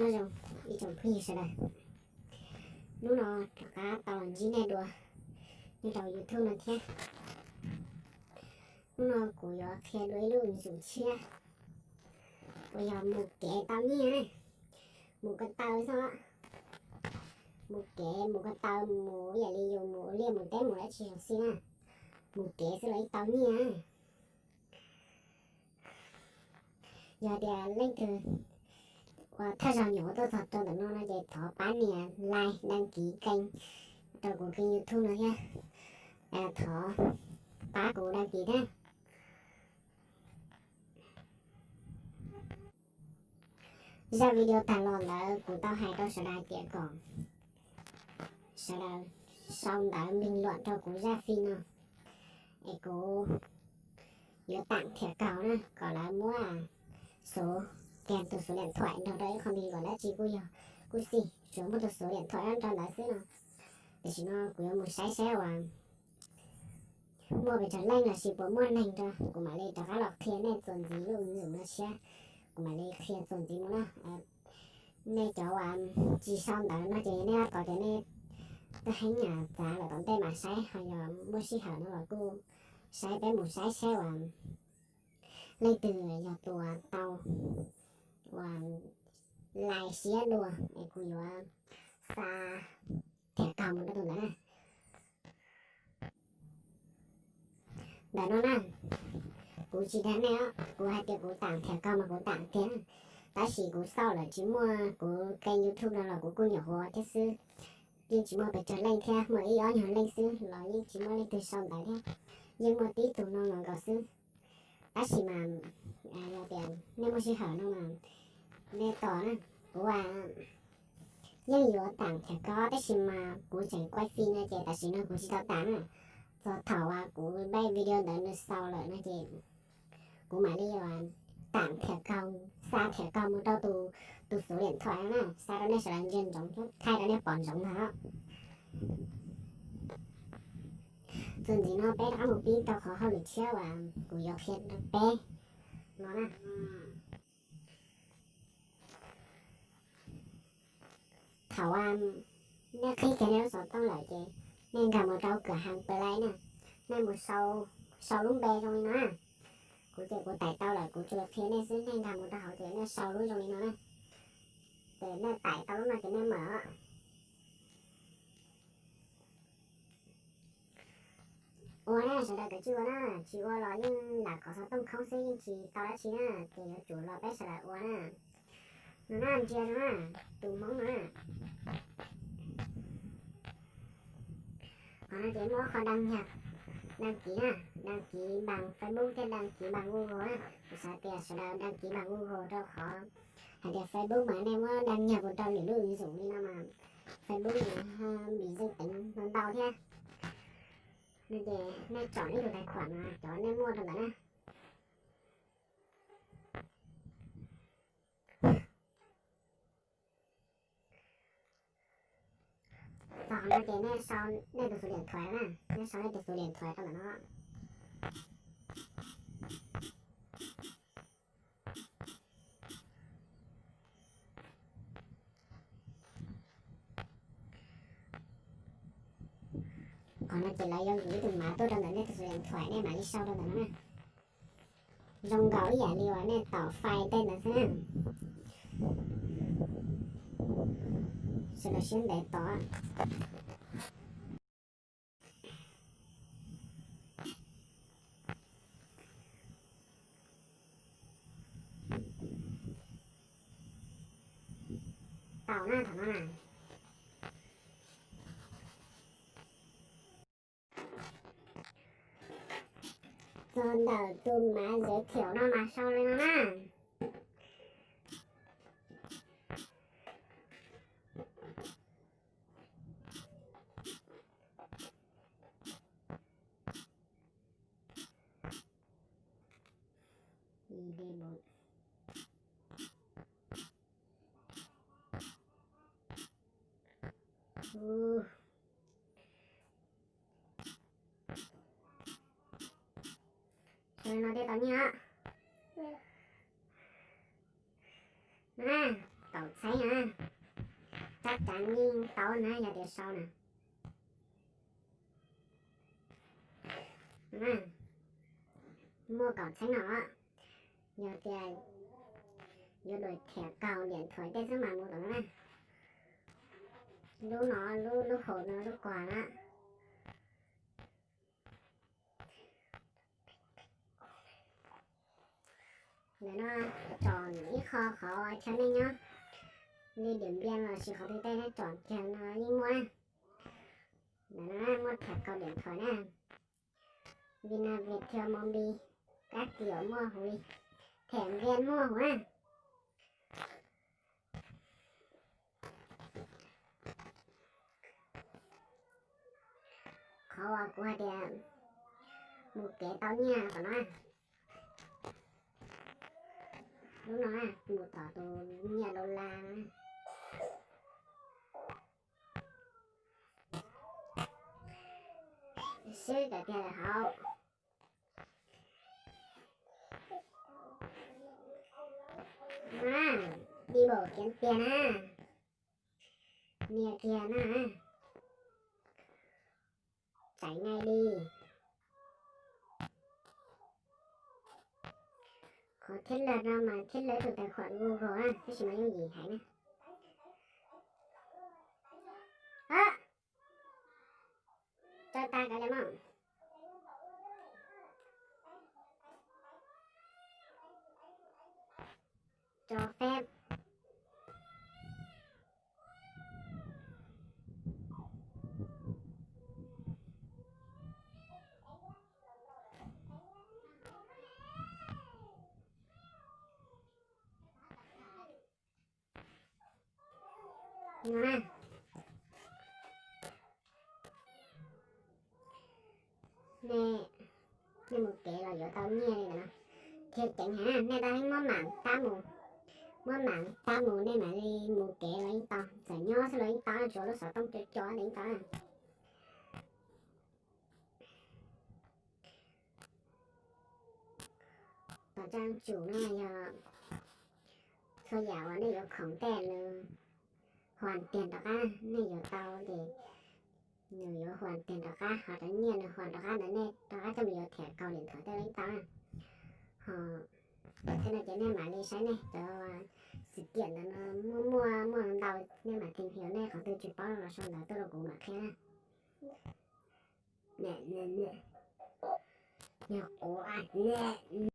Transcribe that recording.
Nyob zoo ib tsoom phooj ywg sawv daws, hnub no rov qab tau los ntsib nej dua nyob rau YouTube no thiab. Hnub no kuv yuav qhia dua ib lub ứng dụng tshiab uas yog mus kev tau nyiaj na. Mus ko taw xwb, mus kev mus ko taw, mus ib yam li yus mus ua liaj mus teb mus dab tsi zoo xij na, mus kev xwb los yeej tau nyiaj. Yog tias leej twg uas thawj zaug nyuam qhuav tuaj txog rau ntawm no no ces thov pab nias like, đăng ký kênh rau kuv kênh YouTube no thiab, thov pab kuv đăng ký thiab. Zaj video tag los ntawd kuv tau hais rau sawv daws hais tias kom sawv daws sau ntawv bình luận rau kuv zaj phim no, es kuv yuav tải thiam kaug na, kom lawv muab xuv kiag tus số điện thoại nrog rau ib qho bình luận dab tsi kuj yog, kuj xij, tsuas muab tus số điện thoại nrog ntawd xwb no. Tam sim no kuv yuav mus saib saib uas muaj pes tsawg leej los sis puas muaj neeg rau, kuv mam li rov qab los qhia nej txuas ntxiv lub ứng dụng no tshiab, kuv mam li qhia txuas ntxiv mus na. Nej cov uas tsis sau ntawv no ces nej tab tom tias nej tuaj heev nyam txav lawm tom ntej mam saib, ho yog muaj sij hawm no los kuj saib, peb mus saib saib uas leej twg yog tus uas tau uas like siab dua es kuv yuav xa thiam kaug mus rau tus ntawd na. Ntawm no na, kuv tsis dag nej os, kuv hais tias kuv tải thiam kaug mas kuv tải tiag, tab sis kuv xauj lawm tsis muaj, kuv kênh YouTube no los kuv kuj nyuam qhuav thiab xwb, yeej tsis muaj pes tsawg leej thiab, muaj ib ob nyuag leej xwb los yeej tsis muaj leej twg sau ntawv thiab, yeej muaj tib tug no los nkaus xwb. Tab sis mas yog tias nej muaj sij hawm no mas nej tos na, kuv yeej yuav tải thiam kaug tab sis mas kuv tseem quay phim no ces tam sim no kuv tsis tau tải na. Txog thaum uas kuv pab video ntawd nws xaus lawm no ces kuv mam li tải thiam kaug, xa thiam kaug mus rau tus, tus số điện thoại no na, xa rau nej sawv daws ntsia ntsoov thiab thaij rau nej pom ntsoov ntag. Txuas ntxiv no peb rov qab mus pib tau qhov hauj lwm tshiab uas kuv yuav qhia rau peb no na. Thaum uas nej qhib kiag nej lub xov tooj lawm ces nej nkag mus rau cửa hàng Play na, nej mus sau, sau lub npe zoo li no na. Kuv ces kuv tải tau lawm, kuv tsuas qhia nej xwb, nej nkag mus rau hauv ces nej sau lub zoo li no na. Ces nej tải tau lub no ces nej mở. Ua na, sawv daws kav tsij ua na, tsis ua los yeej lam kov xov tooj khoob xwb yeej tsis tau dab tsi na, ces yuav tsum los peb sawv daws ua na. No na, ntsia no na, tus Hmoob no na. Qhov no ces muaj qhov đăng nhập, đăng ký na, đăng ký bằng Facebook thiab đăng ký bằng Google na. Kuv xav tias sawv daws đăng ký bằng Google rau qhov hais tias Facebook mas nej muab đăng nhập mus rau lwm lub ứng dụng li no mas Facebook nws bị dương tính ntau ntau thiab. No ces nej chọn ib tug tài khoản mas cov nej muaj rau ntawd na. Txog no ces nej sau nej tus số điện thoại na, nej sau nej tus số điện thoại rau ntawm no. Qhov no ces lawv yuav gửi ib tug mã tuaj rau ntawm nej tus số điện thoại, nej mam li sau rau ntawm no na. Zoo nkaus ib yam li uas nej tải file tej ntawd xwb na. Sawv daws siab ntev tos. Tau na, thaum no na. Txog ntawm tus mã giới thiệu no mas sau li no na. Sau li no thiaj tau nyiaj. Na, tau txheeb na. Tab kav yeej tau na yog tias sau na. Muaj kaum txheeb no, yog tias yuav đuổi thẻ cào điện thoại tej xwb mas mus tom no na. Lub no, lub, lub hauv no, lub quà na. Ntawm no tsom ib qho qhov chaw nej nyob, li Điện Biên los sis qhov twg tej nej tsom kiag no yeej muaj na. Ntawm no muaj thẻ cào điện thoại na. Vietnam, Viettel, Mobi, Card Kios muaj huv li. Thẻ Viettel muaj huv na. Qhov uas kuv hais tias mus kev tau nyiaj tom no, lub no mus tom tus nyiaj dollar no. Xwb tias hauv na, đi bộ kiếm tiền na, nias kiag na, chạy ngay đi. Qhov thiết lập no mas thiết lập tus tài khoản Google na, tab sis mas yooj yim heev na. Tso tag kav liam mog. Cho phép. No na, nej, nej mus kev los yuav tau nyiaj li ntawm no. Qhia ceev heev, nej tau muab mam tab mus, muab mam tab mus nej mam li mus kev los yeej tau, txawm nyob xwb los yeej tau, tsuas lub xov tooj co co ntawd yeej tau na. Tom tsab tsum no yog txhua yam uas nej yuav khoom tej lawm, hoàn tiền rov qab nej yuav tau ces nws yuav hoàn tiền rov qab, ho cov nyiaj nws hoàn rov qab ntawd nej rov qab coj mus yuav thẻ cào điện thoại tej yeej tau na. Ho thiab no ces nej mam li saib nej cov sự kiện ntawd no muaj muaj muaj ntau, nej mam tìm hiểu, nej qhov twg tsis paub los sau ntawv tuaj rau kuv mam qhia na. Yog kuv ne,